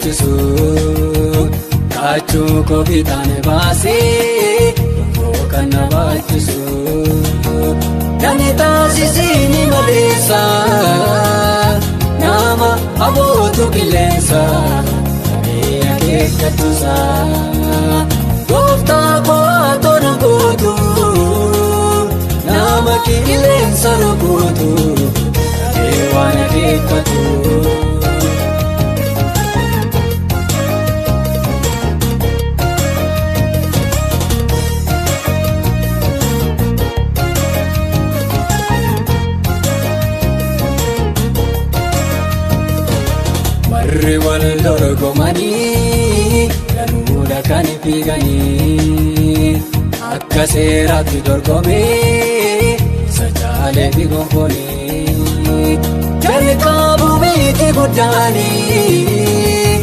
goochisu. Kaachuu koofitaan baasee dhufuu kan na baachisu. Namni taasisini maleessa nama abootu qilleensa qabee akeekkatuusa. Gooftaa koo na gootu nama qilleensa rukutu qabee waan akeekkatu. Warri wal dorgomanii galuudha kan fiiganii akka seeraatti dorgomee isa caalee fi gonfonii. Jalqabu miti guddaanii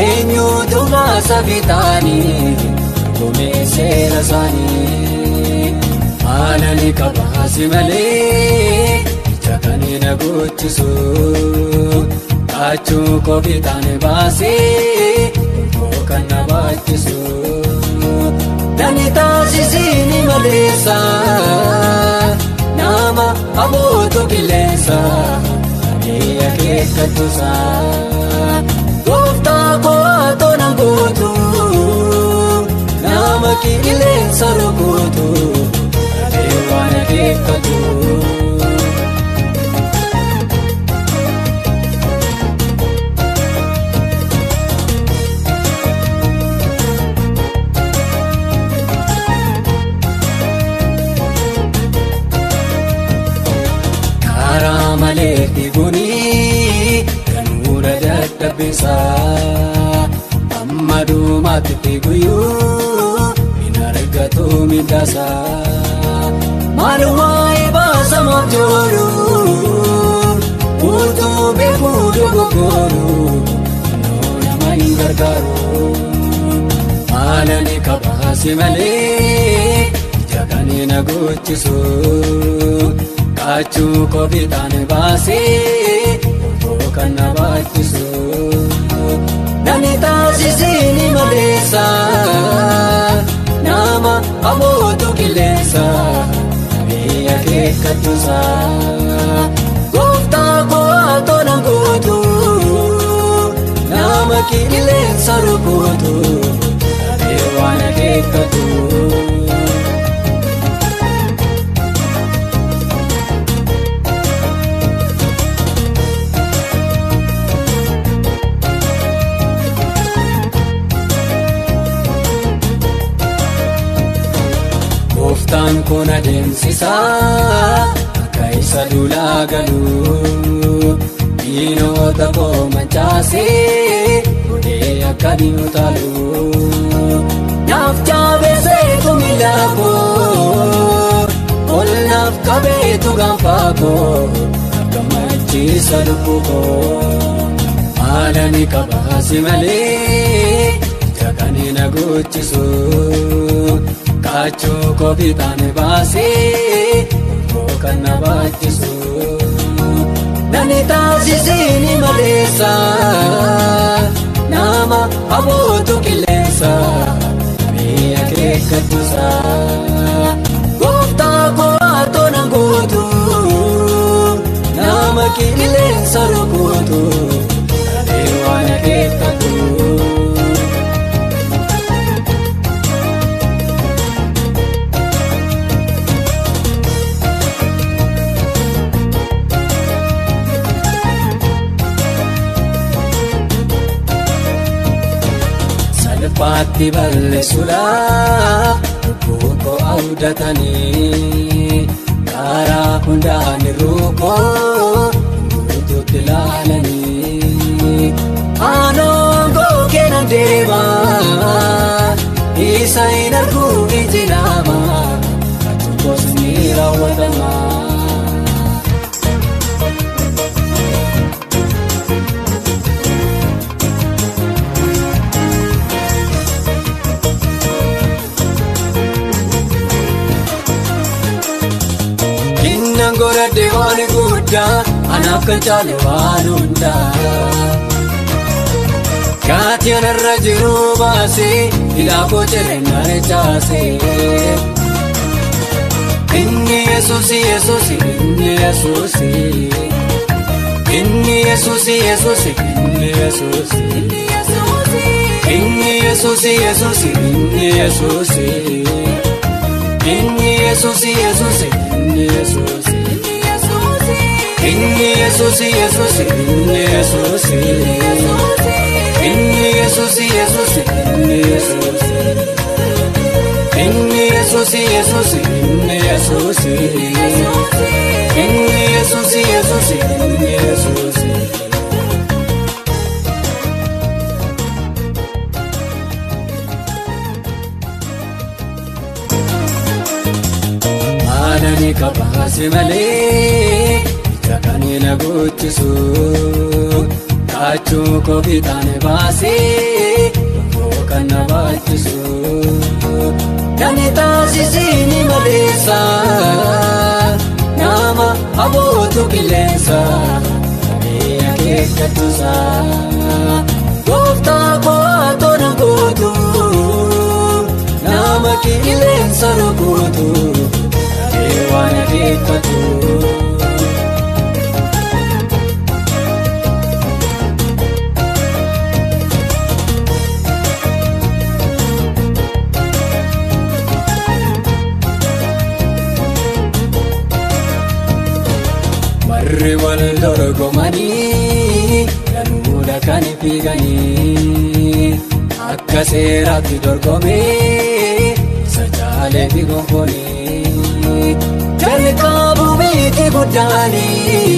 eenyutu baasa fixaanii dorgomee seera isaanii. Haala ni qabaasi malee ija kan na goochisu. Kaachuu koofitaan baasee dhufuu kan na baachisu. Namni taasisini maleessa nama abootu qilleensa qabee akeekkatuusa. Gooftaa koo na gootu nama qilleensa rukutu qabee waan akeekkatu. Karaa malee fiiguun ganuura dadhabbisaa amma dhumaatti fiiguyyuu hin argatu miidhasaa. Maalummaa eebbaasamuuf jiru utuu beekuu dogoggooru nama hin gargaaru. Haala ni qabaasi malee ija kan na goochisu. Kaachuu koofitaan baasee dhufuu kan na baachisu. Namni taasisini maleessa nama abootu qilleensa qabee akeekkatuusa. Gooftaa koo na gootu nama qilleensa rukutu qabee waan akeekkatu. Gooftaan kun adeemsisaa akka isa duulaa galuu diinota koo mancaasee godhee akka diinotaalu. Naaf jaabeesseetu miila koo ol naaf qabeetu gaanfa koo akka machiisa lubbuu koo. Haala ni qabaasi malee ija kan na goochisu. Kaachuu koofitaan baasee dhufuu kan na baachisu. Namni taasisini maleessa nama abootu qilleensa qabee akeekkatuusa. Gooftaa koo na gootu nama qilleensa rukutu qabee waan akeekkatu. Salphaatti balleessuudhaaf lubbuu koo abdatanii karaa hundaan ruukoo guutuutti ilaalanii. Aanoo gookee na deema isa hin arguu iji nama achuukoos ni raawwatama. Godhadhe waan guddaa anaaf kan caale waan hundaa. Gatiin irra jiru baasee hidhaa koo jireenyaan caasee. Inni Yesuus Yesuus inni Yesuus inni Yesuus Yesuus inni Yesuus inni Yesuus Yesuus inni Yesuus inni Yesuus Yesuus inni Yesuus inni Yesuus Yesuus inni Yesuus inni Yesuus Yesuus inni Yesuus inni Yesuus Yesuus inni Yesuus inni Yesuus Yesuus inni Yesuus. Maalani kabaase malee ija kan na guuchisu kaachuu kofitaan baasee lafoo kan na baachisu. Nani taasisini maleessa nama abootu qilleensa namni akeekkatuusa gooftaa koo na gootu nama qilleensa rukutu namni waan akeekkatu. Warri wal dorgomanii danuudha kan fiiganii akka seeraatti dorgomee isa caalee fi gonfonii. Jalqabu miti guddaanii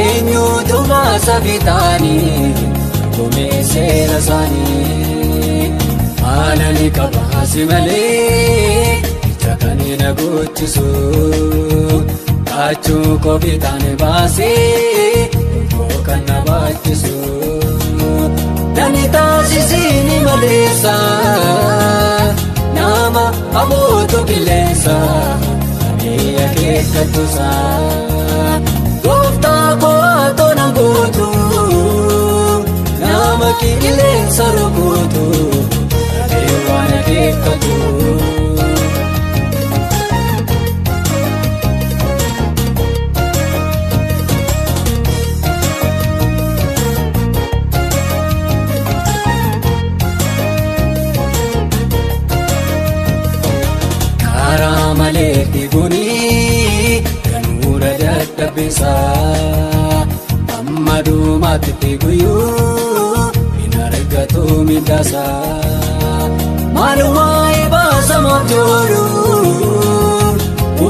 eenyutu baasa fixaanii dorgomee seera isaanii. Maalani kabaasi malee ija kan na guuchisu. Kaachuu kofitaan baasee lafoo kan na baachisu. Nani taasisini maleessa nama abootu qilleensa namni akeekkatuusa. Gooftaa koo na gootu nama qilleensa rukutu namni waan akeekkatu. Karaa malee fiiguun danuudha dadhabbisaa amma dhumaatti fiiguyyuu hin argatu miidhasaa. Maalumaa eebaasa mojoolu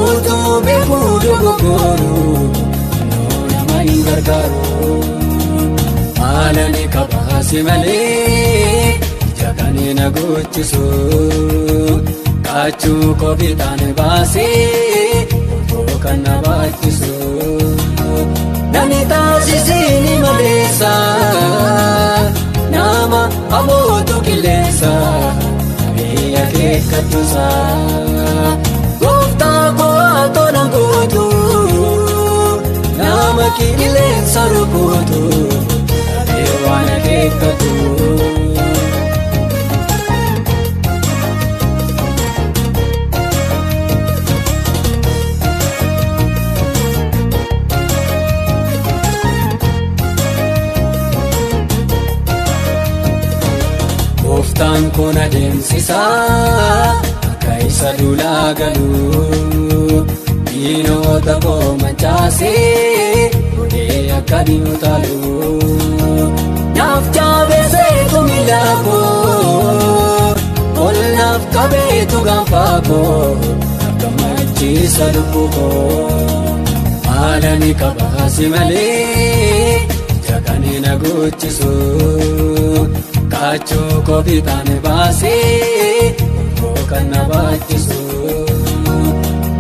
utuu beekuu dogoggooru nama hin gargaaru. Maalani kabaasi malee ija kan na guuchisu. Kaachuu kofitaan baasee lafoo kan na baachisu. Nani taasisini maleessa nama abootu qilleensa namni akeekkatuusa. Gooftaa koo na gootu nama qilleensa rukutu namni waan akeekkatu. Gooftaan kun adeemsisaa akka isa duulaa galu diinota koo mancaasee godhee akka ni utaalu. Naaf jaabeseetu miila koo ol naaf qabeetu gaanfa koo akka machiisa lubbuu koo. Maalani kabaasi malee ija kan na guuchisu. Kaachuu kofitaan baasee lafoo kan na baachisu.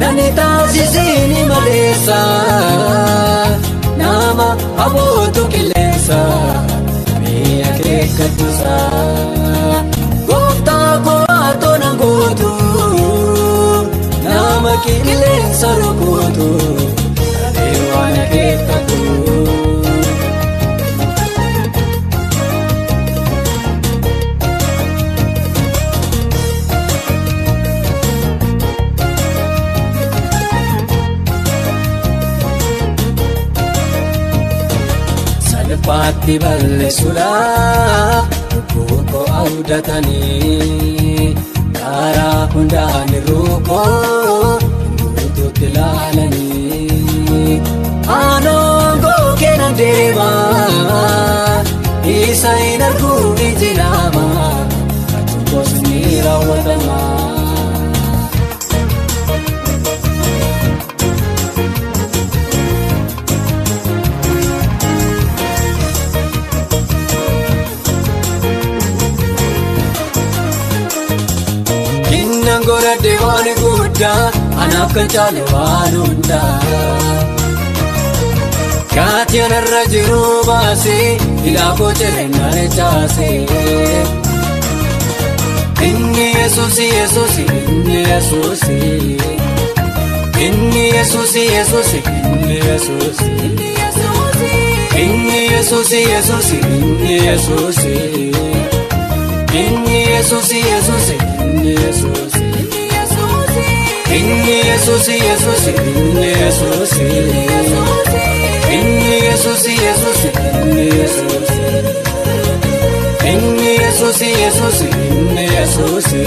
Nani taasisini maleessa nama abootu qilleensa namni akeekkatuusa. Gooftaa koo na gootu nama qilleensa rukutu namni waan akeekkatu. Guutummaatti balleessuudhaaf lubbuu koo abdatanii karaa hundaan irruu guutuutti ilaalanii. Aanoo gookee nan deema isa hin arguu iji namaa achuukoos ni raawwatama. Godhadhee waan guddaa anaaf kan caalu waan hundaa. Kaati anarra jiru baasee hidhaa koo jireenyaan caasee. Inni Yesuusi Yesuusi inni Yesuusi. Inni Yesuusi Yesuusi inni Yesuusi. Inni Yesuusi Yesuusi inni Yesuusi. Inni Yesuusi Yesuusi inni Yesuusi. Inni Yesuusi Yesuusi inni Yesuusi. Inni Yesuusi Yesuusi inni Yesuusi. Inni Yesuusi Yesuusi inni Yesuusi.